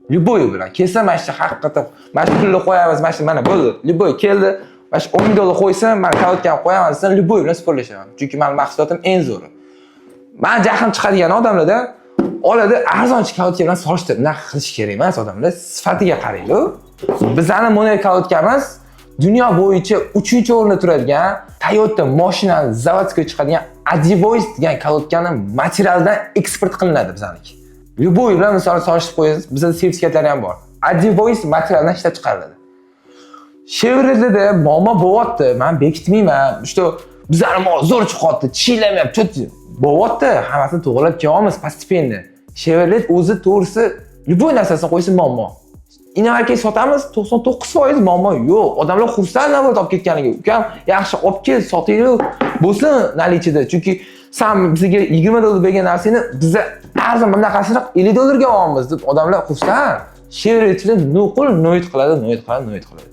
Любой bilan kelsa, mana shu haqiqatdan mana shu pulni qo'yamiz, mana shu, mana bo'ldi. Любой keldi, mana shu 10 ming dollar qo'ysin, man колодка ni qo'yaman desam, любой bilan спор lashaman. Chunki mani mahsulotim eng zo'ri. Man jahlim chiqadigan odamlarda oladi, arzonchi колодка bilan solishtirib, bunaqa qilish kerak emas odamlar, sifatiga qaraydi. Bizani Moner колодка miz dunyo bo'yicha 3-o'rinda turadigan Toyota mashinani заводской chiqadigan Adivoice degan колодка ni materialdan eksport qilinadi bizaniki. Любой bilan misol solishtirib qo'yasiz, bizda sertifikatlari ham bor. Adivoice materialdan ishlab chiqariladi. Chevroletda muammo bo'lyapti, man bekitmayman. Что bizani mol zo'r chiqyapti, tishillamayapti, bo'lyapti, hammasini to'g'rilab kelyapmiz постепенно. Chevrolet o'zi to'g'risi любой narsasini qo'ysa muammo. Иномарка sotamiz, 99% muammo yo'q. Odamlar xursand наоборот olib ketganiga. Ukam, yaxshi olib kel, sotaylik, bo'lsin наличие da. Chunki san bizga 20 dollar bergan narsangni biza arzon bunaqasini 50 dollarga olamiz deb odamlar xursand. Chevroletchilar nuqul ноет qiladi, ноет qiladi, ноет qiladi.